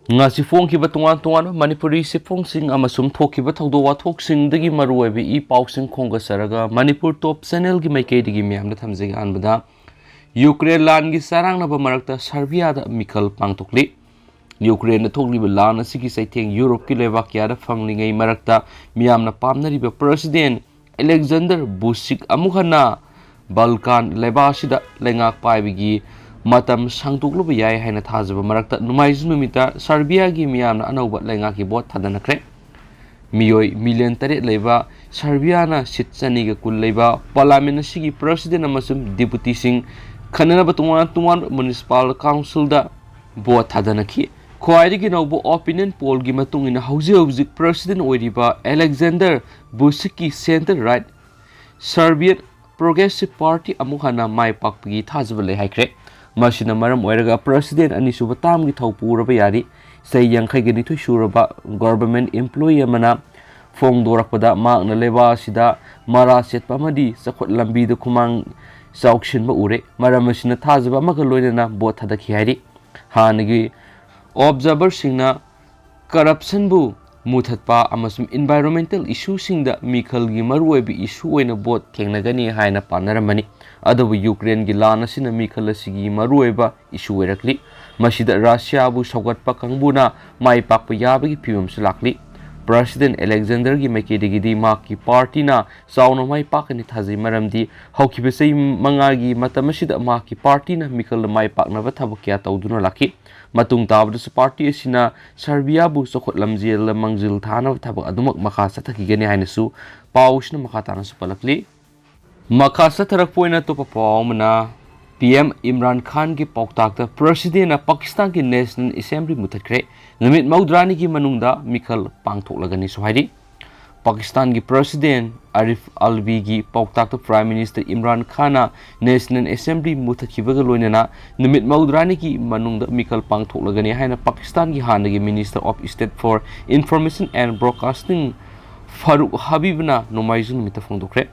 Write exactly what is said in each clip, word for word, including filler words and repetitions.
ꯉꯁꯤ ꯐꯣꯡꯈꯤꯕ ꯇꯣꯉꯥꯟ ꯇꯣꯉꯥꯟꯕ ꯃꯅꯤꯄꯨꯔꯤ ꯆꯦꯐꯣꯡꯁꯤꯡ ꯑꯃꯁꯨꯡ ꯊꯣꯛꯈꯤꯕ ꯊꯧꯗꯣꯛ ꯋꯥꯊꯣꯛꯁꯤꯡꯗꯒꯤ ꯃꯔꯨꯑꯣꯏꯕ ꯏ ꯄꯥꯎꯁꯤꯡ ꯈꯣꯝꯒꯠꯆꯔꯒ ꯃꯅꯤꯄꯨꯔ ꯇꯣꯞ ꯆꯦꯅꯦꯜꯒꯤ ꯃꯥꯏꯀꯩꯗꯒꯤ ꯃꯌꯥꯝꯗ ꯊꯝꯖꯒꯦ꯫ ꯑꯍꯥꯟꯕꯗ ꯌꯨꯀ꯭ꯔꯦꯟ ꯂꯥꯟꯒꯤ ꯆꯔꯥꯡꯅꯕ ꯃꯔꯛꯇ ꯁꯔꯕꯤꯌꯥꯗ ꯃꯤꯈꯜ ꯄꯥꯡꯊꯣꯛꯂꯤ꯫ ꯌꯨꯀ꯭ꯔꯦꯟꯗ ꯊꯣꯛꯂꯤꯕ ꯂꯥꯟ ꯑꯁꯤꯒꯤ ꯆꯩꯊꯦꯡ ꯌꯨꯔꯣꯞꯀꯤ ꯂꯩꯕꯥꯛ ꯀꯌꯥꯗ ꯐꯪꯂꯤꯉꯩ ꯃꯔꯛꯇ ꯃꯤꯌꯥꯝꯅ ꯄꯥꯝꯅꯔꯤꯕ ꯄ꯭ꯔꯦꯁꯤꯗꯦꯟ ꯑꯂꯦꯛꯖꯥꯟꯗꯔ ꯕꯨꯁꯤꯛ ꯑꯃꯨꯛ ꯍꯟꯅ ꯕꯜꯀꯥꯟ ꯂꯩꯕꯥꯛ ꯑꯁꯤꯗ ꯂꯩꯉꯥꯛ ꯄꯥꯏꯕꯒꯤ ꯃꯇꯝ ꯁꯥꯡꯗꯣꯛꯂꯨꯕ ꯌꯥꯏ ꯍꯥꯏꯅ ꯊꯥꯖꯕ ꯃꯔꯛꯇ, ꯅꯣꯡꯃꯥꯏꯖꯤꯡ ꯅꯨꯃꯤꯠꯇ ꯁꯔꯕꯤꯌꯥꯒꯤ ꯃꯤꯌꯥꯝꯅ ꯑꯅꯧꯕ ꯂꯩꯉꯥꯛꯀꯤ ꯚꯣꯠ ꯊꯥꯗꯅꯈ꯭ꯔꯦ꯫ ꯃꯤꯑꯣꯏ ꯃꯤꯂꯤꯌꯟ ꯇꯔꯦꯠ ꯂꯩꯕ ꯁꯔꯕꯤꯌꯥꯅ ꯁꯤꯠ ꯆꯅꯤꯒ ꯀꯨꯟ ꯂꯩꯕ ꯄꯥꯔꯂꯥꯃꯦꯟ ꯑꯁꯤꯒꯤ ꯄ꯭ꯔꯦꯁꯤꯗꯦꯟ ꯑꯃꯁꯨꯡ ꯗꯤꯄꯨꯇꯤꯁꯤꯡ ꯈꯟꯅꯅꯕ ꯇꯣꯉꯥꯟ ꯇꯣꯉꯥꯟꯕ ꯃ꯭ꯌꯨꯅꯤꯁꯤꯄꯥꯜ ꯀꯥꯎꯟꯁꯤꯜꯗ ꯚꯣꯠ ꯊꯥꯗꯅꯈꯤ꯫ ꯈ꯭ꯋꯥꯏꯗꯒꯤ ꯅꯧꯕ ꯑꯣꯄꯤꯅꯤꯌꯟ ꯄꯣꯜꯒꯤ ꯃꯇꯨꯡ ꯏꯟꯅ, ꯍꯧꯖꯤꯛ ꯍꯧꯖꯤꯛ ꯄ꯭ꯔꯦꯁꯤꯗꯦꯟ ꯑꯣꯏꯔꯤꯕ ꯑꯂꯦꯛꯖꯥꯟꯗꯔ ꯕꯨꯁꯤꯛꯀꯤ ꯁꯦꯟꯇꯔ ꯔꯥꯏꯠ ꯁꯔꯕꯤꯌꯟ ꯄ꯭ꯔꯣꯒ꯭ꯔꯦꯁꯤꯚ ꯄꯥꯔꯇꯤ ꯑꯃꯨꯛ ꯍꯟꯅ ꯃꯥꯏ ꯄꯥꯛꯄꯒꯤ ꯊꯥꯖꯕ ꯂꯩ ꯍꯥꯏꯈ꯭ꯔꯦ꯫ ꯃꯁꯤꯅ ꯃꯔꯝ ꯑꯣꯏꯔꯒ ꯄ꯭ꯔꯦꯁꯤꯗꯦꯟ ꯑꯅꯤꯁꯨꯕ ꯇꯥꯝꯒꯤ ꯊꯧ ꯄꯨꯔꯕ ꯌꯥꯔꯤ꯫ ꯆꯍꯤ ꯌꯥꯡꯈꯩꯒ ꯅꯤꯊꯣꯏ ꯁꯨꯔꯕ ꯒꯣꯚꯔꯟꯃꯦꯟꯠ ꯏꯝꯄ꯭ꯂꯣꯌꯤ ꯑꯃꯅ ꯐꯣꯡꯗꯣꯔꯛꯄꯗ, ꯃꯍꯥꯛꯅ ꯂꯩꯕꯥꯛ ꯑꯁꯤꯗ ꯃꯔꯥ ꯁꯦꯠꯄ ꯑꯃꯗꯤ ꯆꯥꯎꯈꯠ ꯂꯝꯕꯤꯗ ꯈꯨꯃꯥꯡ ꯆꯥꯎꯁꯤꯟꯕ ꯎꯔꯦ꯫ ꯃꯔꯝ ꯑꯁꯤꯅ ꯊꯥꯖꯕ ꯑꯃꯒ ꯂꯣꯏꯅꯅ ꯚꯣꯠ ꯊꯥꯗꯈꯤ ꯍꯥꯏꯔꯤ꯫ ꯍꯥꯟꯅꯒꯤ ꯑꯣꯕꯖꯥꯔꯚꯔꯁꯤꯡꯅ ꯀꯔꯞꯁꯟꯕꯨ ꯃꯨꯊꯠꯄ ꯑꯃꯁꯨꯡ ꯏꯟꯚꯥꯏꯔꯣꯟꯃꯦꯟꯇꯦꯜ ꯏꯁꯨꯁꯤꯡꯗ ꯃꯤꯈꯜꯒꯤ ꯃꯔꯨꯑꯣꯏꯕ ꯏꯁꯨ ꯑꯣꯏꯅ ꯚꯣꯠ ꯊꯦꯡꯅꯒꯅꯤ ꯍꯥꯏꯅ ꯄꯥꯅꯔꯝꯕꯅꯤ꯫ ꯑꯗꯨꯕꯨ ꯌꯨꯀ꯭ꯔꯦꯟꯒꯤ ꯂꯥꯟ ꯑꯁꯤꯅ ꯃꯤꯈꯜ ꯑꯁꯤꯒꯤ ꯃꯔꯨꯑꯣꯏꯕ ꯏꯁꯨ ꯑꯣꯏꯔꯛꯂꯤ꯫ ꯃꯁꯤꯗ ꯔꯁꯤꯌꯥꯕꯨ ꯁꯧꯒꯠꯄ ꯀꯥꯡꯕꯨꯅ ꯃꯥꯏ ꯄꯥꯛꯄ ꯌꯥꯕꯒꯤ ꯐꯤꯕꯝꯁꯨ ꯂꯥꯛꯂꯤ꯫ ꯄ꯭ꯔꯦꯁꯤꯗꯦꯟ ꯑꯂꯦꯛꯖꯥꯟꯗꯔꯒꯤ ꯃꯥꯏꯀꯩꯗꯒꯤꯗꯤ ꯃꯍꯥꯛꯀꯤ ꯄꯥꯔꯇꯤꯅ ꯆꯥꯎꯅ ꯃꯥꯏ ꯄꯥꯛꯀꯅꯤ ꯊꯥꯖꯩ, ꯃꯔꯝꯗꯤ ꯍꯧꯈꯤꯕ ꯆꯍꯤ ꯃꯉꯥꯒꯤ ꯃꯇꯝ ꯑꯁꯤꯗ ꯃꯍꯥꯛꯀꯤ ꯄꯥꯔꯇꯤꯅ ꯃꯤꯈꯜꯗ ꯃꯥꯏ ꯄꯥꯛꯅꯕ ꯊꯕꯛ ꯀꯌꯥ ꯇꯧꯗꯨꯅ ꯂꯥꯛꯈꯤ꯫ ꯃꯇꯨꯡ ꯇꯥꯕꯗꯁꯨ ꯄꯥꯔꯇꯤ ꯑꯁꯤꯅ ꯁꯔꯕꯤꯌꯥꯕꯨ ꯆꯥꯎꯈꯠ ꯂꯝꯖꯦꯜꯗ ꯃꯥꯡꯖꯤꯜ ꯊꯥꯅꯕ ꯊꯕꯛ ꯑꯗꯨꯃꯛ ꯃꯈꯥ ꯆꯠꯊꯈꯤꯒꯅꯤ ꯍꯥꯏꯅꯁꯨ ꯄꯥꯎꯁꯤꯅ ꯃꯈꯥ ꯇꯥꯅꯁꯨ ꯄꯜꯂꯛꯂꯤ꯫ ꯃꯈꯥ ꯆꯠꯊꯔꯛꯄ ꯑꯣꯏꯅ ꯑꯇꯣꯞꯄ ꯄꯥꯎ ꯑꯃꯅ, ꯄꯤ ꯑꯦꯝ ꯏꯝꯔꯥꯟ ꯈꯥꯟꯒꯤ ꯄꯥꯎꯇꯥꯛꯇ ꯄ꯭ꯔꯦꯁꯤꯗꯦꯟꯅ ꯄꯥꯀꯤꯁꯇꯥꯟꯒꯤ ꯅꯦꯁꯅꯦꯜ ꯑꯦꯁꯦꯝꯕ꯭ꯂꯤ ꯃꯨꯊꯠꯈ꯭ꯔꯦ꯫ ꯅꯨꯃꯤꯠ ꯃꯧꯗ꯭ꯔꯥꯅꯤꯒꯤ ꯃꯅꯨꯡꯗ ꯃꯤꯈꯜ ꯄꯥꯡꯊꯣꯛꯂꯒꯅꯤꯁꯨ ꯍꯥꯏꯔꯤ꯫ ꯄꯥꯀꯤꯁꯇꯥꯟꯒꯤ ꯄ꯭ꯔꯦꯁꯤꯗꯦꯟ ꯑꯥꯔꯤꯐ ꯑꯜꯕꯤꯒꯤ ꯄꯥꯎꯇꯥꯛꯇ ꯄ꯭ꯔꯥꯏꯝ ꯃꯤꯅꯤꯁꯇꯔ ꯏꯝꯔꯥꯟ ꯈꯥꯟꯅ ꯅꯦꯁꯅꯦꯜ ꯑꯦꯁꯦꯝꯕ꯭ꯂꯤ ꯃꯨꯊꯠꯈꯤꯕꯒ ꯂꯣꯏꯅꯅ ꯅꯨꯃꯤꯠ ꯃꯧꯗ꯭ꯔꯥꯅꯤꯒꯤ ꯃꯅꯨꯡꯗ ꯃꯤꯈꯜ ꯄꯥꯡꯊꯣꯛꯂꯒꯅꯤ ꯍꯥꯏꯅ ꯄꯥꯀꯤꯁꯇꯥꯟꯒꯤ ꯍꯥꯟꯅꯒꯤ Minister of State for Information and Broadcasting Farooq ꯍꯕꯤꯕꯅ ꯅꯣꯡꯃꯥꯏꯖꯤꯡ ꯅꯨꯃꯤꯠꯇ ꯐꯣꯡꯗꯣꯛꯈ꯭ꯔꯦ꯫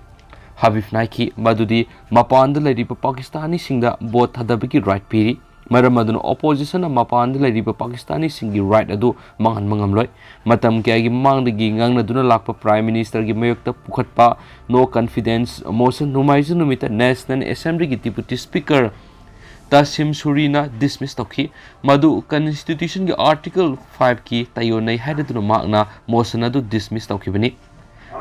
ꯍꯕꯤꯕꯅ ꯍꯥꯏꯈꯤ ꯃꯗꯨꯗꯤ ꯃꯄꯥꯟꯗ ꯂꯩꯔꯤꯕ ꯄꯥꯀꯤꯁꯇꯥꯅꯤꯁꯤꯡꯗ ꯚꯣꯠ ꯊꯥꯗꯕꯒꯤ ꯔꯥꯏꯠ ꯄꯤꯔꯤ꯫ ꯃꯔꯝ ꯑꯗꯨꯅ oppositionꯅ ꯃꯄꯥꯟꯗ ꯂꯩꯔꯤꯕ ꯄꯥꯀꯤꯁꯇꯥꯅꯤꯁꯤꯡꯒꯤ right ꯑꯗꯨ ꯃꯥꯡꯍꯟꯕ ꯉꯝꯂꯣꯏ꯫ ꯃꯇꯝ ꯀꯌꯥꯒꯤ ꯃꯃꯥꯡꯗꯒꯤ ꯉꯥꯡꯅꯗꯨꯅ ꯂꯥꯛꯄ Prime Ministerꯒꯤ ꯃꯥꯌꯣꯛꯇ ꯄꯨꯈꯠꯄ no confidence motion ꯅꯣꯡꯃꯥꯏꯖꯤꯡ ꯅꯨꯃꯤꯠꯇ National Assemblyꯒꯤ Deputy Speaker ꯇꯥꯁꯤꯝ ꯁꯨꯔꯤꯅ dismiss ꯇꯧꯈꯤ꯫ ꯃꯗꯨ Constitutionꯒꯤ Article fiveꯀꯤ ꯇꯥꯏꯑꯣꯟꯅꯩ ꯍꯥꯏꯔꯗꯨꯅ ꯃꯍꯥꯛꯅ motion ꯑꯗꯨ dismiss ꯇꯧꯈꯤꯕꯅꯤ꯫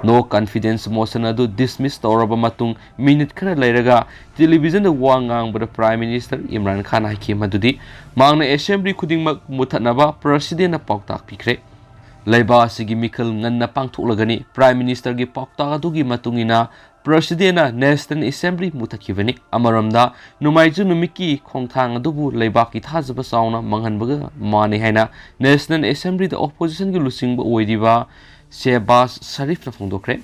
No confidence motion ꯑꯗꯨ dismiss ꯇꯧꯔꯕ ꯃꯇꯨꯡ minute ꯈꯔ ꯂꯩꯔꯒ televisionꯗ ꯋꯥ ꯉꯥꯡꯕꯗ Prime Minister ꯏꯝꯔꯥꯟ ꯈꯥꯟꯅ ꯍꯥꯏꯈꯤ ꯃꯗꯨꯗꯤ ꯃꯍꯥꯛꯅ assembly ꯈꯨꯗꯤꯡꯃꯛ ꯃꯨꯊꯠꯅꯕ Presidentꯅ ꯄꯥꯎꯇꯥꯛ ꯄꯤꯈ꯭ꯔꯦ꯫ ꯂꯩꯕꯥꯛ ꯑꯁꯤꯒꯤ ꯃꯤꯈꯜ ꯉꯟꯅ ꯄꯥꯡꯊꯣꯛꯂꯒꯅꯤ꯫ Prime Ministerꯒꯤ ꯄꯥꯎꯇꯥꯛ ꯑꯗꯨꯒꯤ ꯃꯇꯨꯡ ꯏꯟꯅ Presidentꯅ National Assembly ꯃꯨꯊꯠꯈꯤꯕꯅꯤ꯫ ꯑꯃꯔꯣꯝꯗ, ꯅꯣꯡꯃꯥꯏꯖꯤꯡ ꯅꯨꯃꯤꯠꯀꯤ ꯈꯣꯡꯊꯥꯡ ꯑꯗꯨꯕꯨ ꯂꯩꯕꯥꯛꯀꯤ ꯊꯥꯖꯕ ꯆꯥꯎꯅ ꯃꯥꯡꯍꯟꯕꯒ ꯃꯥꯟꯅꯩ ꯍꯥꯏꯅ National Assemblyꯗ oppositionꯒꯤ ꯂꯨꯆꯤꯡꯕ ꯑꯣꯏꯔꯤꯕ ꯁꯦꯍꯕꯥꯖ ꯁꯔꯤꯐꯅ ꯐꯣꯡꯗꯣꯛꯈ꯭ꯔꯦ꯫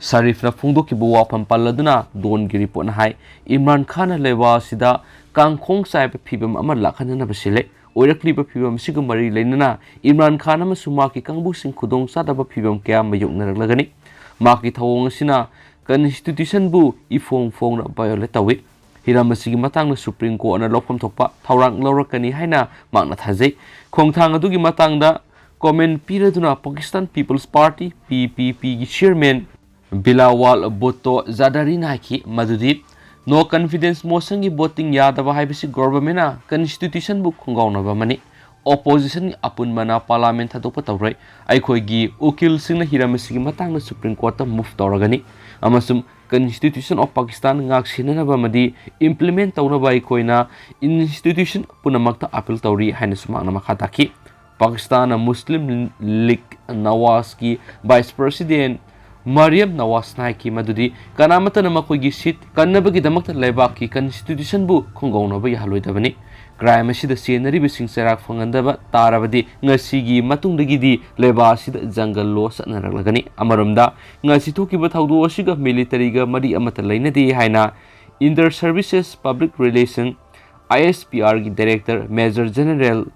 ꯁꯔꯤꯐꯅ ꯐꯣꯡꯗꯣꯛꯈꯤꯕ ꯋꯥꯐꯝ ꯄꯜꯂꯗꯨꯅ ꯗꯣꯟꯒꯤ reportꯅ ꯍꯥꯏ, ꯏꯝꯔꯥꯟ ꯈꯥꯟꯅ ꯂꯩꯕꯥꯛ ꯑꯁꯤꯗ ꯀꯥꯡꯈꯣꯡ ꯆꯥꯏꯕ ꯐꯤꯚꯝ ꯑꯃ ꯂꯥꯛꯍꯟꯅꯅꯕ ꯁꯤꯜꯂꯦ꯫ ꯑꯣꯏꯔꯛꯂꯤꯕ ꯐꯤꯚꯝ ꯑꯁꯤꯒ ꯃꯔꯤ ꯂꯩꯅꯅ ꯏꯝꯔꯥꯟ ꯈꯥꯟ ꯑꯃꯁꯨꯡ ꯃꯍꯥꯛꯀꯤ ꯀꯥꯡꯕꯨꯁꯤꯡ ꯈꯨꯗꯣꯡꯆꯥꯗꯕ ꯐꯤꯚꯝ ꯀꯌꯥ ꯃꯥꯌꯣꯛꯅꯔꯛꯂꯒꯅꯤ꯫ ꯃꯍꯥꯛꯀꯤ ꯊꯧꯑꯣꯡ ꯑꯁꯤꯅ Constitutionꯕꯨ ꯏꯐꯣꯡ ꯐꯣꯡꯅ violate ꯇꯧꯏ꯫ ꯍꯤꯔꯝ ꯑꯁꯤꯒꯤ ꯃꯇꯥꯡꯗ Supreme Courtꯅ ꯂꯧꯐꯝ ꯊꯣꯛꯄ ꯊꯧꯔꯥꯡ ꯂꯧꯔꯛꯀꯅꯤ ꯍꯥꯏꯅ ꯃꯍꯥꯛꯅ ꯊꯥꯖꯩ꯫ ꯈꯣꯡꯊꯥꯡ ꯑꯗꯨꯒꯤ ꯃꯇꯥꯡꯗ comment ꯄꯤꯔꯗꯨꯅ Pakistan People's Party, P P Pꯒꯤ chairman ꯕꯤꯂꯥꯋꯥꯜ ꯚꯨꯠꯇꯣ ꯖꯥꯗꯥꯔꯤꯅ ꯍꯥꯏꯈꯤ ꯃꯗꯨꯗꯤ no confidence motionꯒꯤ voting ꯌꯥꯗꯕ ꯍꯥꯏꯕꯁꯤ governmentꯅ Constitutionꯕꯨ ꯈꯣꯡꯒꯥꯎꯅꯕ ꯑꯃꯅꯤ꯫ Oppositionꯒꯤ ꯑꯄꯨꯟꯕꯅ parliament ꯊꯥꯗꯣꯛꯄ ꯇꯧꯔꯣꯏ꯫ ꯑꯩꯈꯣꯏꯒꯤ ꯎꯀꯤꯜꯁꯤꯡꯅ ꯍꯤꯔꯝ ꯑꯁꯤꯒꯤ ꯃꯇꯥꯡꯗ Supreme Courtꯇ move ꯇꯧꯔꯒꯅꯤ ꯑꯃꯁꯨꯡ Constitution of Pakistan ꯉꯥꯛ ꯁꯦꯟꯅꯅꯕ ꯑꯃꯗꯤ implement ꯇꯧꯅꯕ ꯑꯩꯈꯣꯏꯅ institution ꯄꯨꯝꯅꯃꯛꯇ appeal ꯇꯧꯔꯤ ꯍꯥꯏꯅꯁꯨ ꯃꯍꯥꯛꯅ ꯃꯈꯥ ꯇꯥꯈꯤ꯫ ꯄꯥꯀꯤꯁꯇꯥꯟꯅ ꯃꯨꯁꯂꯤꯝ ꯂꯤꯒ ꯅꯋꯥꯖꯀꯤ vice president ꯃꯔꯤꯌꯝ ꯅꯋꯥꯖꯅ ꯍꯥꯏꯈꯤ ꯃꯗꯨꯗꯤ ꯀꯅꯥꯃꯠꯇꯅ ꯃꯈꯣꯏꯒꯤ seat ꯀꯟꯅꯕꯒꯤꯗꯃꯛꯇ ꯂꯩꯕꯥꯛꯀꯤ Constitutionꯕꯨ ꯈꯣꯡꯒꯥꯎꯅꯕ ꯌꯥꯍꯜꯂꯣꯏꯗꯕꯅꯤ꯫ Crime ꯑꯁꯤꯗ ꯆꯦꯟꯅꯔꯤꯕꯁꯤꯡ ꯆꯩꯔꯥꯛ ꯐꯪꯍꯟꯗꯕ ꯇꯥꯔꯕꯗꯤ ꯉꯁꯤꯒꯤ ꯃꯇꯨꯡꯗꯒꯤꯗꯤ ꯂꯩꯕꯥꯛ ꯑꯁꯤꯗ jungle law ꯆꯠꯅꯔꯛꯂꯒꯅꯤ꯫ ꯑꯃꯔꯣꯝꯗ, ꯉꯁꯤ ꯊꯣꯛꯈꯤꯕ ꯊꯧꯗꯣꯛ ꯑꯁꯤꯒ militaryꯒ ꯃꯔꯤ ꯑꯃꯠꯇ ꯂꯩꯅꯗꯦ ꯍꯥꯏꯅ Inter Services Public Relation, I S P Rꯒꯤ director Major General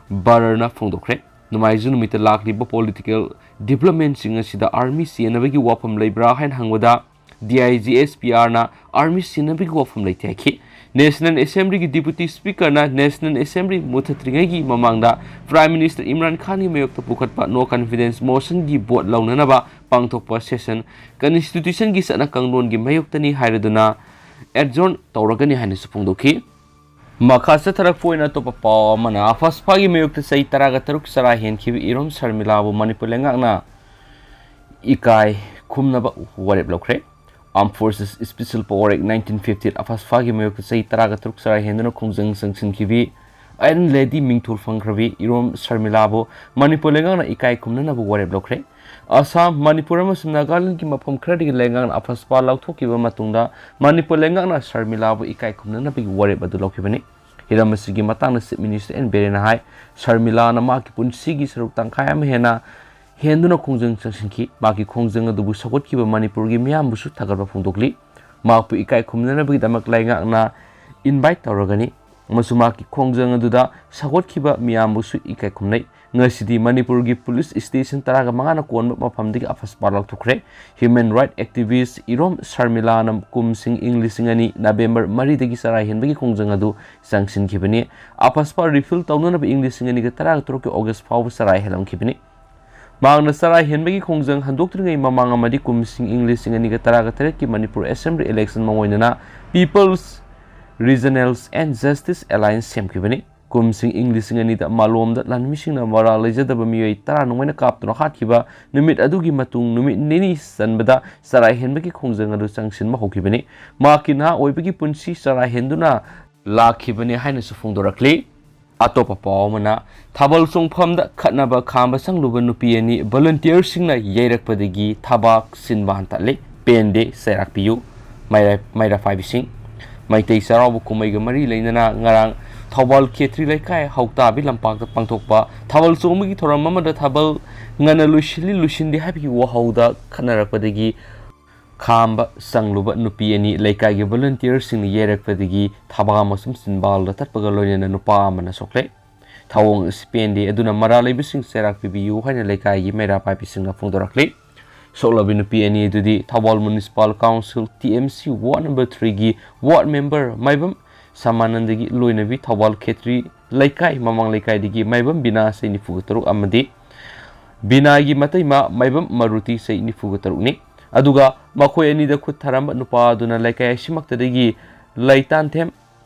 ꯕꯔꯔꯅ ꯐꯣꯡꯗꯣꯛꯈ꯭ꯔꯦ꯫ ꯅꯣꯡꯃꯥꯏꯖꯤꯡ ꯅꯨꯃꯤꯠꯇ ꯂꯥꯛꯂꯤꯕ political developmentꯁꯤꯡ ꯑꯁꯤꯗ army ꯆꯦꯟꯅꯕꯒꯤ ꯋꯥꯐꯝ ꯂꯩꯕ꯭ꯔꯥ ꯍꯥꯏꯅ ꯍꯪꯕꯗ, D I G S P Rꯅ army ꯆꯦꯟꯅꯕꯒꯤ ꯋꯥꯐꯝ ꯂꯩꯇꯦ ꯍꯥꯏꯈꯤ꯫ National Assemblyꯒꯤ Deputy Speakerꯅ National Assembly ꯃꯨꯊꯠꯇ꯭ꯔꯤꯉꯩꯒꯤ ꯃꯃꯥꯡꯗ Prime Minister ꯏꯝꯔꯥꯟ ꯈꯥꯟꯒꯤ ꯃꯥꯌꯣꯛꯇ ꯄꯨꯈꯠꯄ No Confidence Motionꯒꯤ vote ꯂꯧꯅꯅꯕ ꯄꯥꯡꯊꯣꯛꯄ session Constitutionꯒꯤ ꯆꯠꯅ ꯀꯥꯡꯂꯣꯟꯒꯤ ꯃꯥꯌꯣꯛꯇꯅꯤ ꯍꯥꯏꯔꯗꯨꯅ adjourn ꯇꯧꯔꯒꯅꯤ ꯍꯥꯏꯅꯁꯨ ꯐꯣꯡꯗꯣꯛꯈꯤ꯫ ꯃꯈꯥ ꯆꯠꯊꯔꯛꯄ ꯑꯣꯏꯅ ꯑꯇꯣꯞꯄ ꯄꯥꯎ ꯑꯃꯅ, ꯑꯐꯁꯄꯥꯒꯤ ꯃꯥꯌꯣꯛꯇ ꯆꯍꯤ ꯇꯔꯥꯒ ꯇꯔꯨꯛ ꯆꯔꯥ ꯍꯦꯟꯈꯤꯕ ꯏꯔꯣꯝ ꯁꯔꯃꯤꯂꯥꯕꯨ ꯃꯅꯤꯄꯨꯔ ꯂꯩꯉꯥꯛꯅ ꯏꯀꯥꯏ ꯈꯨꯝꯅꯕ ꯋꯥꯔꯦꯞ ꯂꯧꯈ꯭ꯔꯦ꯫ Armed Forces Special Power Act nineteen fifty ꯑꯐꯁꯄꯥꯒꯤ ꯃꯥꯌꯣꯛꯇ ꯆꯍꯤ ꯇꯔꯥꯒ ꯇꯔꯨꯛ ꯆꯔꯥ ꯍꯦꯟꯗꯨꯅ ꯈꯣꯡꯖꯪ ꯆꯪꯁꯤꯟꯈꯤꯕꯤ Iron Lady ꯃꯤꯡꯊꯣꯜ ꯐꯪꯈ꯭ꯔꯕꯤ ꯏꯔꯣꯝ ꯁꯔꯃꯤꯂꯥꯕꯨ ꯃꯅꯤꯄꯨꯔ ꯂꯩꯉꯥꯛꯅ ꯏꯀꯥꯏ ꯈꯨꯝꯅꯅꯕ ꯋꯥꯔꯦꯞ ꯂꯧꯈ꯭ꯔꯦ꯫ ꯑꯁꯥꯝ, ꯃꯅꯤꯄꯨꯔ ꯑꯃꯁꯨꯡ ꯅꯥꯒꯥꯂꯦꯟꯗꯒꯤ ꯃꯐꯝ ꯈꯔꯗꯒꯤ ꯂꯩꯉꯥꯛꯅ ꯑꯐꯁꯄꯥ ꯂꯧꯊꯣꯛꯈꯤꯕ ꯃꯇꯨꯡꯗ ꯃꯅꯤꯄꯨꯔ ꯂꯩꯉꯥꯛꯅ ꯁꯔꯃꯤꯂꯥꯕꯨ ꯏꯀꯥꯏ ꯈꯨꯝꯅꯅꯕꯒꯤ ꯋꯥꯔꯦꯞ ꯑꯗꯨ ꯂꯧꯈꯤꯕꯅꯤ꯫ ꯍꯤꯔꯝ ꯑꯁꯤꯒꯤ ꯃꯇꯥꯡꯗ Chief Minister ꯑꯦꯟ ꯕꯤꯔꯦꯟꯅ ꯍꯥꯏ, ꯁꯔꯃꯤꯂꯥꯅ ꯃꯍꯥꯛꯀꯤ ꯄꯨꯟꯁꯤꯒꯤ ꯁꯔꯨꯛ ꯇꯪꯈꯥꯏ ꯑꯃ ꯍꯦꯟꯅ ꯍꯦꯟꯗꯨꯅ ꯈꯣꯡꯖꯪ ꯆꯪꯁꯤꯟꯈꯤ꯫ ꯃꯍꯥꯛꯀꯤ ꯈꯣꯡꯖꯪ ꯑꯗꯨꯕꯨ ꯁꯧꯒꯠꯈꯤꯕ ꯃꯅꯤꯄꯨꯔꯒꯤ ꯃꯤꯌꯥꯝꯕꯨꯁꯨ ꯊꯥꯒꯠꯄ ꯐꯣꯡꯗꯣꯛꯂꯤ꯫ ꯃꯍꯥꯛꯄꯨ ꯏꯀꯥꯏ ꯈꯨꯝꯅꯅꯕꯒꯤꯗꯃꯛ ꯂꯩꯉꯥꯛꯅ invite ꯇꯧꯔꯒꯅꯤ꯫ ꯑꯃꯁꯨꯡ ꯃꯍꯥꯛꯀꯤ ꯈꯣꯡꯖꯪ ꯑꯗꯨꯗ ꯁꯧꯒꯠꯈꯤꯕ ꯃꯤꯌꯥꯝꯕꯨꯁꯨ ꯏꯀꯥꯏ ꯈꯨꯝꯅꯩ꯫ ꯉꯁꯤꯗꯤ ꯃꯅꯤꯄꯨꯔꯒꯤ ꯄꯨꯂꯤꯁ station ꯇꯔꯥꯒ ꯃꯉꯥꯅ ꯀꯣꯟꯕ ꯃꯐꯝꯗꯒꯤ ꯑꯐꯁꯄꯥ ꯂꯧꯊꯣꯛꯈ꯭ꯔꯦ꯫ Human right activist ꯏꯔꯣꯝ ꯁꯔꯃꯤꯂꯥꯅ ꯀꯨꯝꯁꯤꯡ ꯏꯪ ꯂꯤꯁꯤꯡ ꯑꯅꯤ November ꯃꯔꯤꯗꯒꯤ ꯆꯔꯥ ꯍꯦꯟꯕꯒꯤ ꯈꯣꯡꯖꯪ ꯑꯗꯨ ꯆꯪꯁꯤꯟꯈꯤꯕꯅꯤ꯫ ꯑꯐꯁꯄꯥ refill ꯇꯧꯅꯅꯕ ꯏꯪ ꯂꯤꯁꯤꯡ ꯑꯅꯤꯒ ꯇꯔꯥꯒ ꯇꯔꯨꯛꯀꯤ August ꯐꯥꯎꯕ ꯆꯔꯥ ꯍꯦꯜꯂꯝꯈꯤꯕꯅꯤ꯫ ꯃꯍꯥꯛꯅ ꯆꯔꯥ ꯍꯦꯟꯕꯒꯤ ꯈꯣꯡꯖꯪ ꯍꯟꯗꯣꯛꯇ꯭ꯔꯤꯉꯩ ꯃꯃꯥꯡ ꯑꯃꯗꯤ ꯀꯨꯝꯁꯤꯡ ꯏꯪ ꯂꯤꯁꯤꯡ ꯑꯅꯤꯒ ꯇꯔꯥꯒ ꯇꯔꯦꯠꯀꯤ ꯃꯅꯤꯄꯨꯔ Assembly election ꯃꯥꯡꯑꯣꯏꯅꯅ People's Resistance and Justice Alliance ꯁꯦꯝꯈꯤꯕꯅꯤ꯫ ꯀꯨꯝꯁꯤꯡ ꯏꯪ ꯂꯤꯁꯤꯡ ꯑꯅꯤꯗ ꯃꯥꯂꯣꯝꯗ ꯂꯥꯟꯃꯤꯁꯤꯡꯅ ꯃꯔꯥꯜ ꯂꯩꯖꯗꯕ ꯃꯤꯑꯣꯏ ꯇꯔꯥ ꯅꯨꯡꯉꯥꯏꯅ ꯀꯥꯞꯇꯨꯅ ꯍꯥꯠꯈꯤꯕ ꯅꯨꯃꯤꯠ ꯑꯗꯨꯒꯤ ꯃꯇꯨꯡ ꯅꯨꯃꯤꯠ ꯅꯤꯅꯤ ꯆꯟꯕꯗ ꯆꯔꯥ ꯍꯦꯟꯕꯒꯤ ꯈꯣꯡꯖꯪ ꯑꯗꯨ ꯆꯪꯁꯤꯟꯕ ꯍꯧꯈꯤꯕꯅꯤ꯫ ꯃꯍꯥꯛꯀꯤ ꯅꯍꯥ ꯑꯣꯏꯕꯒꯤ ꯄꯨꯟꯁꯤ ꯆꯔꯥ ꯍꯦꯟꯗꯨꯅ ꯂꯥꯛꯈꯤꯕꯅꯤ ꯍꯥꯏꯅꯁꯨ ꯐꯣꯡꯗꯣꯔꯛꯂꯤ꯫ ꯑꯇꯣꯞꯄ ꯄꯥꯎ ꯑꯃꯅ, ꯊꯥꯕꯜ ꯆꯣꯡꯐꯝꯗ ꯈꯠꯅꯕ ꯈꯥꯝꯕ ꯆꯪꯂꯨꯕ ꯅꯨꯄꯤ ꯑꯅꯤ volunteerꯁꯤꯡꯅ ꯌꯩꯔꯛꯄꯗꯒꯤ ꯊꯕꯥꯛ ꯁꯤꯟꯕ ꯍꯟꯊꯠꯂꯤ꯫ ꯄꯦꯟꯗꯦ, ꯆꯩꯔꯥꯛ ꯄꯤꯌꯨ꯫ ꯃꯩꯔꯥ-, ꯃꯩꯔꯥ ꯄꯥꯏꯕꯤꯁꯤꯡ꯫ ꯃꯩꯇꯩ ꯆꯩꯔꯥꯎꯕ ꯀꯨꯝꯍꯩꯒ ꯃꯔꯤ ꯂꯩꯅꯅ ꯉꯔꯥꯡ ꯊꯧꯕꯥꯜ ꯈꯦꯇ꯭ꯔꯤ ꯂꯩꯀꯥꯏ ꯍꯧꯇꯥꯕꯤ ꯂꯝꯄꯥꯛꯇ ꯄꯥꯡꯊꯣꯛꯄ ꯊꯥꯕꯜ ꯆꯣꯡꯕꯒꯤ ꯊꯧꯔꯝ ꯑꯃꯗ ꯊꯥꯕꯜ ꯉꯟꯅ ꯂꯣꯏꯁꯤꯜꯂꯤ, ꯂꯣꯏꯁꯤꯟꯗꯦ ꯍꯥꯏꯕꯒꯤ ꯋꯥꯍꯧꯗ ꯈꯠꯅꯔꯛꯄꯗꯒꯤ ꯈꯥꯝꯕ ꯆꯪꯂꯨꯕ ꯅꯨꯄꯤ ꯑꯅꯤ ꯂꯩꯀꯥꯏꯒꯤ volunteerꯁꯤꯡꯅ ꯌꯩꯔꯛꯄꯗꯒꯤ ꯊꯕꯥꯛ ꯑꯃꯁꯨꯡ ꯆꯤꯟꯕꯥꯜꯗ ꯇꯠꯄꯒ ꯂꯣꯏꯅꯅ ꯅꯨꯄꯥ ꯑꯃꯅ ꯁꯣꯛꯂꯦ꯫ ꯊꯧꯑꯣꯡ ꯑꯁꯤ ꯄꯦꯟꯗꯦ, ꯑꯗꯨꯅ ꯃꯔꯥꯜ ꯂꯩꯕꯁꯤꯡ ꯆꯩꯔꯥꯛ ꯄꯤꯕꯤꯌꯨ ꯍꯥꯏꯅ ꯂꯩꯀꯥꯏꯒꯤ ꯃꯩꯔꯥ ꯄꯥꯏꯕꯤꯁꯤꯡꯅ ꯐꯣꯡꯗꯣꯔꯛꯂꯤ꯫ ꯁꯣꯛꯂꯕꯤ ꯅꯨꯄꯤ ꯑꯅꯤ ꯑꯗꯨꯗꯤ Thoubal Municipal Council, T M C, ward number threeꯒꯤ ward member ꯃꯥꯏꯕꯝ ꯁꯃꯥꯅꯟꯗꯒꯤ ꯂꯣꯏꯅꯕꯤ ꯊꯧꯕꯥꯜ ꯈꯦꯇ꯭ꯔꯤ ꯂꯩꯀꯥꯏ ꯃꯃꯥꯡ ꯂꯩꯀꯥꯏꯗꯒꯤ ꯃꯥꯏꯕꯝ ꯕꯤꯅꯥ ꯆꯍꯤ ꯅꯤꯐꯨꯒ ꯇꯔꯨꯛ ꯑꯃꯗꯤ ꯕꯤꯅꯥꯒꯤ ꯃꯇꯩꯃ ꯃꯥꯏꯕꯝ ꯃꯔꯨꯇꯤ ꯆꯍꯤ ꯅꯤꯐꯨꯒ ꯇꯔꯨꯛꯅꯤ꯫ ꯑꯗꯨꯒ ꯃꯈꯣꯏ ꯑꯅꯤꯗ ꯈꯨꯠ ꯊꯥꯔꯝꯕ ꯅꯨꯄꯥ ꯑꯗꯨꯅ ꯂꯩꯀꯥꯏ ꯑꯁꯤꯃꯛꯇꯗꯒꯤ ꯂꯩꯇꯥꯟꯊꯦꯝ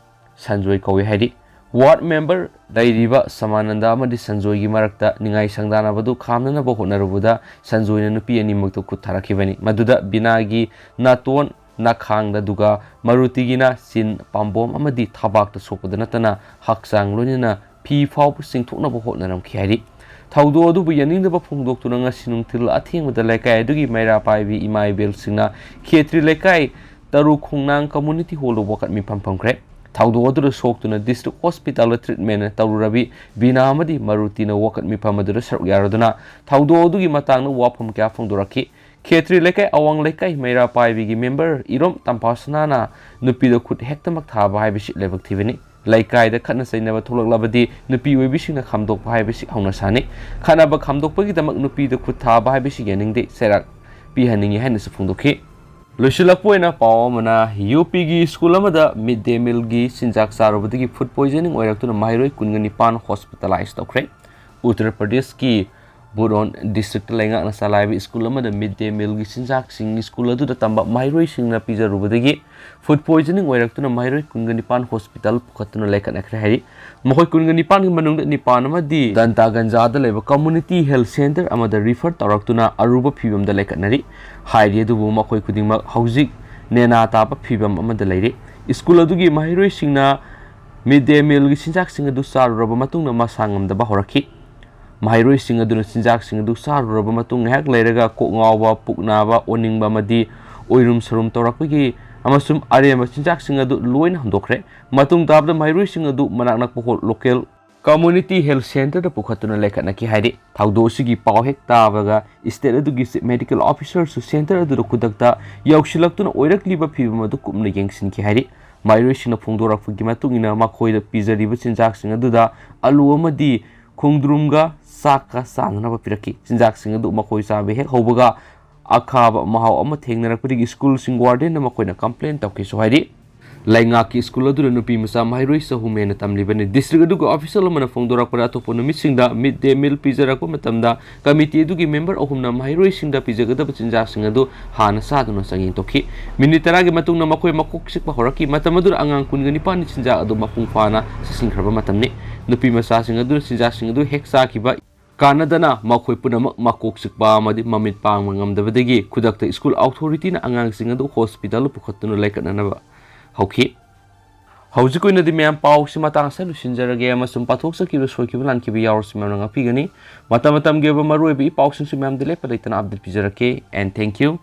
ꯁꯟꯖꯣꯏ ꯀꯧꯏ ꯍꯥꯏꯔꯤ꯫ ꯋꯥꯔꯗ ꯃꯦꯝꯕꯔ ꯂꯩꯔꯤꯕ ꯁꯃꯥꯅꯟꯗ ꯑꯃꯗꯤ ꯁꯟꯖꯣꯏꯒꯤ ꯃꯔꯛꯇ ꯅꯤꯡꯉꯥꯏ ꯁꯪꯗꯥꯅꯕꯗꯨ ꯈꯥꯝꯅꯅꯕ ꯍꯣꯠꯅꯔꯨꯕꯗ ꯁꯟꯖꯣꯏꯅ ꯅꯨꯄꯤ ꯑꯅꯤꯃꯛꯇꯨ ꯈꯨꯠ ꯊꯥꯔꯛꯈꯤꯕꯅꯤ꯫ ꯃꯗꯨꯗ ꯕꯤꯅꯥꯒꯤ ꯅꯥꯇꯣꯟ ꯅꯥꯈꯥꯡꯗ, ꯑꯗꯨꯒ ꯃꯔꯨꯇꯤꯒꯤꯅ ꯆꯤꯟ ꯄꯥꯝꯕꯣꯝ ꯑꯃꯗꯤ ꯊꯕꯥꯛꯇ ꯁꯣꯛꯄꯗ ꯅꯠꯇꯅ ꯍꯛꯆꯥꯡ ꯂꯣꯏꯅꯅ ꯐꯤ ꯐꯥꯎꯕ ꯆꯤꯡꯊꯣꯛꯅꯕ ꯍꯣꯠꯅꯔꯝꯈꯤ ꯍꯥꯏꯔꯤ꯫ ꯊꯧꯗꯣꯛ ꯑꯗꯨꯕꯨ ꯌꯥꯅꯤꯡꯗꯕ ꯐꯣꯡꯗꯣꯛꯇꯨꯅ ꯉꯁꯤ ꯅꯨꯡꯊꯤꯜ ꯑꯊꯦꯡꯕꯗ ꯂꯩꯀꯥꯏ ꯑꯗꯨꯒꯤ ꯃꯩꯔꯥ ꯄꯥꯏꯕꯤ ꯏꯃꯥ ꯏꯕꯦꯜꯁꯤꯡꯅ ꯈꯦꯇ꯭ꯔꯤ ꯂꯩꯀꯥꯏ ꯇꯔꯨ ꯈꯣꯡꯅꯥꯡ ꯀꯝꯃꯨꯅꯤꯇꯤ ꯍꯣꯜꯗ ꯋꯥꯀꯠ ꯃꯤꯐꯝ ꯐꯝꯈ꯭ꯔꯦ꯫ ꯊꯧꯗꯣꯛ ꯑꯗꯨꯗ ꯁꯣꯛꯇꯨꯅ ꯗꯤꯁꯇ꯭ꯔꯤꯛ ꯍꯣꯁꯄꯤꯇꯥꯜꯗ ꯇ꯭ꯔꯤꯠꯃꯦꯟ ꯇꯧꯔꯨꯔꯕꯤ ꯕꯤꯅꯥ ꯑꯃꯗꯤ ꯃꯔꯨꯇꯤꯅ ꯋꯥꯀꯠ ꯃꯤꯐꯝ ꯑꯗꯨꯗ ꯁꯔꯨꯛ ꯌꯥꯔꯗꯨꯅ ꯊꯧꯗꯣꯛ ꯑꯗꯨꯒꯤ ꯃꯇꯥꯡꯗ ꯋꯥꯐꯝ ꯀꯌꯥ ꯐꯣꯡꯗꯣꯔꯛꯈꯤ꯫ ꯈꯦꯇ꯭ꯔꯤ ꯂꯩꯀꯥꯏ ꯑꯋꯥꯡ ꯂꯩꯀꯥꯏ ꯃꯩꯔꯥ ꯄꯥꯏꯕꯤꯒꯤ ꯃꯦꯝꯕꯔ ꯏꯔꯣꯝ ꯇꯝꯐꯥꯁꯅꯥꯅ ꯅꯨꯄꯤꯗ ꯈꯨꯠ ꯍꯦꯛꯇꯃꯛ ꯊꯥꯕ ꯍꯥꯏꯕꯁꯤ ꯂꯥꯏꯕꯛ ꯊꯤꯕꯅꯤ꯫ ꯂꯩꯀꯥꯏꯗ ꯈꯠꯅ ꯆꯩꯅꯕ ꯊꯣꯛꯂꯛꯂꯕꯗꯤ ꯅꯨꯄꯤ ꯑꯣꯏꯕꯤꯁꯤꯡꯅ ꯈꯥꯝꯗꯣꯛꯄ ꯍꯥꯏꯕꯁꯤ ꯍꯧꯅ ꯁꯥꯅꯤ꯫ ꯈꯠꯅꯕ ꯈꯥꯝꯗꯣꯛꯄꯒꯤꯗꯃꯛ ꯅꯨꯄꯤꯗ ꯈꯨꯠ ꯊꯥꯕ ꯍꯥꯏꯕꯁꯤ ꯌꯥꯅꯤꯡꯗꯦ, ꯆꯩꯔꯥꯛ ꯄꯤꯍꯟꯅꯤꯡꯏ ꯍꯥꯏꯅꯁꯨ ꯐꯣꯡꯗꯣꯛꯈꯤ꯫ ꯂꯣꯏꯁꯤꯜꯂꯛꯄ ꯑꯣꯏꯅ ꯄꯥꯎ ꯑꯃꯅ, ꯌꯨ ꯄꯤꯒꯤ ꯁ꯭ꯀꯨꯜ ꯑꯃꯗ ꯃꯤꯗ ꯗꯦ ꯃꯤꯜꯒꯤ ꯆꯤꯟꯖꯥꯛ ꯆꯥꯔꯨꯕꯗꯒꯤ ꯐꯨꯗ ꯄꯣꯏꯖꯅꯤꯡ ꯑꯣꯏꯔꯛꯇꯨꯅ ꯃꯍꯩꯔꯣꯏ ꯀꯨꯟꯒ ꯅꯤꯄꯥꯟ ꯍꯣꯁꯄꯤꯇꯥꯂꯥꯏꯖ ꯇꯧꯈ꯭ꯔꯦ꯫ ꯎꯠꯇꯔ ꯄ꯭ꯔꯗꯦꯁꯀꯤ ꯕꯨꯔꯣꯟ ꯗꯤꯁꯇ꯭ꯔꯤꯛꯇ ꯂꯩꯉꯥꯛꯅ ꯆꯂꯥꯏꯕ ꯁ꯭ꯀꯨꯜ ꯑꯃꯗ ꯃꯤꯗ ꯗꯦ ꯃꯤꯜꯒꯤ ꯆꯤꯟꯖꯥꯛꯁꯤꯡ ꯁ꯭ꯀꯨꯜ ꯑꯗꯨꯗ ꯇꯝꯕ ꯃꯍꯩꯔꯣꯏꯁꯤꯡꯅ ꯄꯤꯖꯔꯨꯕꯗꯒꯤ ꯐꯨꯗ ꯄꯣꯏꯖꯅꯤꯡ ꯑꯣꯏꯔꯛꯇꯨꯅ ꯃꯍꯩꯔꯣꯏ ꯀꯨꯟꯒ ꯅꯤꯄꯥꯟ ꯍꯣꯁꯄꯤꯇꯥꯜ ꯄꯨꯈꯠꯇꯨꯅ ꯂꯩꯈꯠꯅꯈ꯭ꯔꯦ ꯍꯥꯏꯔꯤ꯫ ꯃꯈꯣꯏ ꯀꯨꯟꯒ ꯅꯤꯄꯥꯟꯒꯤ ꯃꯅꯨꯡꯗ ꯅꯤꯄꯥꯟ ꯑꯃꯗꯤ ꯗꯟꯇꯥꯒꯟꯖꯥꯗ ꯂꯩꯕ ꯀꯝꯃꯨꯅꯤꯇꯤ ꯍꯦꯜꯊ ꯁꯦꯟꯇꯔ ꯑꯃꯗ ꯔꯤꯐꯔ ꯇꯧꯔꯛꯇꯨꯅ ꯑꯔꯨꯕ ꯐꯤꯕꯝꯗ ꯂꯩꯈꯠꯅꯔꯤ ꯍꯥꯏꯔꯤ꯫ ꯑꯗꯨꯕꯨ ꯃꯈꯣꯏ ꯈꯨꯗꯤꯡꯃꯛ ꯍꯧꯖꯤꯛ ꯅꯦꯅꯥ ꯇꯥꯕ ꯐꯤꯕꯝ ꯑꯃꯗ ꯂꯩꯔꯤ꯫ ꯁ꯭ꯀꯨꯜ ꯑꯗꯨꯒꯤ ꯃꯍꯩꯔꯣꯏꯁꯤꯡꯅ ꯃꯤꯗ ꯗꯦ ꯃꯤꯜꯒꯤ ꯆꯤꯟꯖꯥꯛꯁꯤꯡ ꯑꯗꯨ ꯆꯥꯔꯨꯔꯕ ꯃꯇꯨꯡꯗ ꯃꯁꯥ ꯉꯝꯗꯕ ꯍꯧꯔꯛꯈꯤ꯫ ꯃꯍꯩꯔꯣꯏꯁꯤꯡ ꯑꯗꯨꯅ ꯆꯤꯟꯖꯥꯛꯁꯤꯡ ꯑꯗꯨ ꯆꯥꯔꯨꯔꯕ ꯃꯇꯨꯡ ꯉꯥꯏꯍꯥꯛ ꯂꯩꯔꯒ ꯀꯣꯛ ꯉꯥꯎꯕ, ꯄꯨꯛ ꯅꯥꯕ, ꯑꯣꯅꯤꯡꯕ ꯑꯃꯗꯤ ꯑꯣꯏꯔꯨꯝ ꯁꯔꯨꯝ ꯇꯧꯔꯛꯄꯒꯤ ꯑꯃꯁꯨꯡ ꯑꯔꯦꯝꯕ ꯆꯤꯟꯖꯥꯛꯁꯤꯡ ꯑꯗꯨ ꯂꯣꯏꯅ ꯍꯨꯟꯗꯣꯛꯈ꯭ꯔꯦ꯫ ꯃꯇꯨꯡ ꯇꯥꯕꯗ ꯃꯍꯩꯔꯣꯏꯁꯤꯡ ꯑꯗꯨ ꯃꯅꯥꯛ ꯅꯛꯄ ꯍꯣ-, ꯂꯣꯀꯦꯜ ꯀꯝꯃꯨꯅꯤꯇꯤ ꯍꯦꯜꯊ ꯁꯦꯟꯇꯔꯗ ꯄꯨꯈꯠꯇꯨꯅ ꯂꯩꯈꯠꯅꯈꯤ ꯍꯥꯏꯔꯤ꯫ ꯊꯧꯗꯣꯛ ꯑꯁꯤꯒꯤ ꯄꯥꯎ ꯍꯦꯛ ꯇꯥꯕꯒ ꯁ꯭ꯇꯦꯠ ꯑꯗꯨꯒꯤ ꯆꯤꯐ ꯃꯦꯗꯤꯀꯦꯜ ꯑꯣꯐꯤꯁꯔꯁꯨ ꯁꯦꯟꯇꯔ ꯑꯗꯨꯗ ꯈꯨꯗꯛꯇ ꯌꯧꯁꯤꯜꯂꯛꯇꯨꯅ ꯑꯣꯏꯔꯛꯂꯤꯕ ꯐꯤꯕꯝ ꯑꯗꯨ ꯀꯨꯞꯅ ꯌꯦꯡꯁꯤꯟꯈꯤ ꯍꯥꯏꯔꯤ꯫ ꯃꯍꯩꯔꯣꯏꯁꯤꯡꯅ ꯐꯣꯡꯗꯣꯔꯛꯄꯒꯤ ꯃꯇꯨꯡ ꯏꯟꯅ ꯃꯈꯣꯏꯗ ꯄꯤꯖꯔꯤꯕ ꯆꯤꯟꯖꯥꯛꯁꯤꯡ ꯑꯗꯨꯗ ꯑꯂꯨ ꯑꯃꯗꯤ ꯈꯣꯡꯗ꯭ꯔꯨꯝꯒ ꯆꯥꯛꯀ ꯆꯥꯅꯅꯕ ꯄꯤꯔꯛꯈꯤ꯫ ꯆꯤꯟꯖꯥꯛꯁꯤꯡ ꯑꯗꯨ ꯃꯈꯣꯏ ꯆꯥꯕ ꯍꯦꯛ ꯍꯧꯕꯒ ꯑꯈꯥꯕ ꯃꯍꯥꯎ ꯑꯃ ꯊꯦꯡꯅꯔꯛꯄꯗꯒꯤ ꯁ꯭ꯀꯨꯜꯁꯤꯡ ꯋꯥꯔꯗꯦꯟꯗ ꯃꯈꯣꯏꯅ ꯀꯝꯄ꯭ꯂꯦꯟ ꯇꯧꯈꯤꯁꯨ ꯍꯥꯏꯔꯤ꯫ ꯂꯩꯉꯥꯛꯀꯤ ꯁ꯭ꯀꯨꯜ ꯑꯗꯨꯗ ꯅꯨꯄꯤ ꯃꯆꯥ ꯃꯍꯩꯔꯣꯏ ꯆꯍꯨꯝ ꯍꯦꯟꯅ ꯇꯝꯂꯤꯕꯅꯤ꯫ ꯗꯤꯁꯇ꯭ꯔꯤꯛ ꯑꯗꯨꯒꯤ ꯑꯣꯐꯤꯁꯤꯌꯦꯜ ꯑꯃꯅ ꯐꯣꯡꯗꯣꯔꯛꯄꯗ, ꯑꯇꯣꯞꯄ ꯅꯨꯃꯤꯠꯁꯤꯡꯗ ꯃꯤꯗ ꯗꯦ ꯃꯤꯜ ꯄꯤꯖꯔꯛꯄ ꯃꯇꯝꯗ ꯀꯃꯤꯇꯤ ꯑꯗꯨꯒꯤ ꯃꯦꯝꯕꯔ ꯑꯍꯨꯝꯅ ꯃꯍꯩꯔꯣꯏꯁꯤꯡꯗ ꯄꯤꯖꯒꯗꯕ ꯆꯤꯟꯖꯥꯛꯁꯤꯡ ꯑꯗꯨ ꯍꯥꯟꯅ ꯆꯥꯗꯨꯅ ꯆꯥꯡꯌꯦꯡ ꯇꯧꯈꯤ꯫ ꯃꯤꯅꯤꯠ ꯇꯔꯥꯒꯤ ꯃꯇꯨꯡꯗ ꯃꯈꯣꯏ ꯃꯀꯣꯛ ꯆꯤꯛꯄ ꯍꯧꯔꯛꯈꯤ꯫ ꯃꯇꯝ ꯑꯗꯨꯗ ꯑꯉꯥꯡ ꯀꯨꯟꯒ ꯅꯤꯄꯥꯟꯒꯤ ꯆꯤꯟꯖꯥꯛ ꯑꯗꯨ ꯃꯄꯨꯡ ꯐꯥꯅ ꯆꯥꯁꯤꯟꯈ꯭ꯔꯕ ꯃꯇꯝꯅꯤ꯫ ꯅꯨꯄꯤ ꯃꯆꯥꯁꯤꯡ ꯑꯗꯨꯅ ꯆꯤꯟꯖꯥꯛꯁꯤꯡ ꯑꯗꯨ ꯍꯦꯛ ꯆꯥꯈꯤꯕ ꯀꯥꯟꯅꯗꯅ ꯃꯈꯣꯏ ꯄꯨꯝꯅꯃꯛ ꯃꯀꯣꯛ ꯆꯤꯛꯄ ꯑꯃꯗꯤ ꯃꯃꯤꯠ ꯄꯥꯡꯕ ꯉꯝꯗꯕꯗꯒꯤ ꯈꯨꯗꯛꯇ ꯁ꯭ꯀꯨꯜ ꯑꯣꯊꯣꯔꯤꯇꯤꯅ ꯑꯉꯥꯡꯁꯤꯡ ꯑꯗꯨ ꯍꯣꯁꯄꯤꯇꯥꯜꯗ ꯄꯨꯈꯠꯇꯨꯅ ꯂꯥꯏꯀꯠꯅꯅꯕ ꯍꯧꯈꯤ꯫ ꯍꯧꯖꯤꯛ ꯑꯣꯏꯅꯗꯤ ꯃꯌꯥꯝ, ꯄꯥꯎꯁꯤ ꯃꯇꯥꯡ ꯑꯁꯤꯗ ꯂꯣꯏꯁꯤꯟꯖꯔꯒꯦ ꯑꯃꯁꯨꯡ ꯄꯥꯊꯣꯛꯆꯈꯤꯕ ꯁꯣꯏꯈꯤꯕ ꯂꯥꯟꯈꯤꯕ ꯌꯥꯎꯔꯁꯨ ꯃꯌꯥꯝꯅ ꯉꯥꯛꯄꯤꯒꯅꯤ꯫ ꯃꯇꯝ ꯃꯇꯝꯒꯤ ꯑꯣꯏꯕ ꯃꯔꯨꯑꯣꯏꯕ ꯏ ꯄꯥꯎꯁꯤꯡꯁꯨ ꯃꯌꯥꯝꯗ ꯂꯦꯞꯄ ꯂꯩꯇꯅ ꯑꯞꯗꯦꯠ ꯄꯤꯖꯔꯛꯀꯦ꯫ And thank you.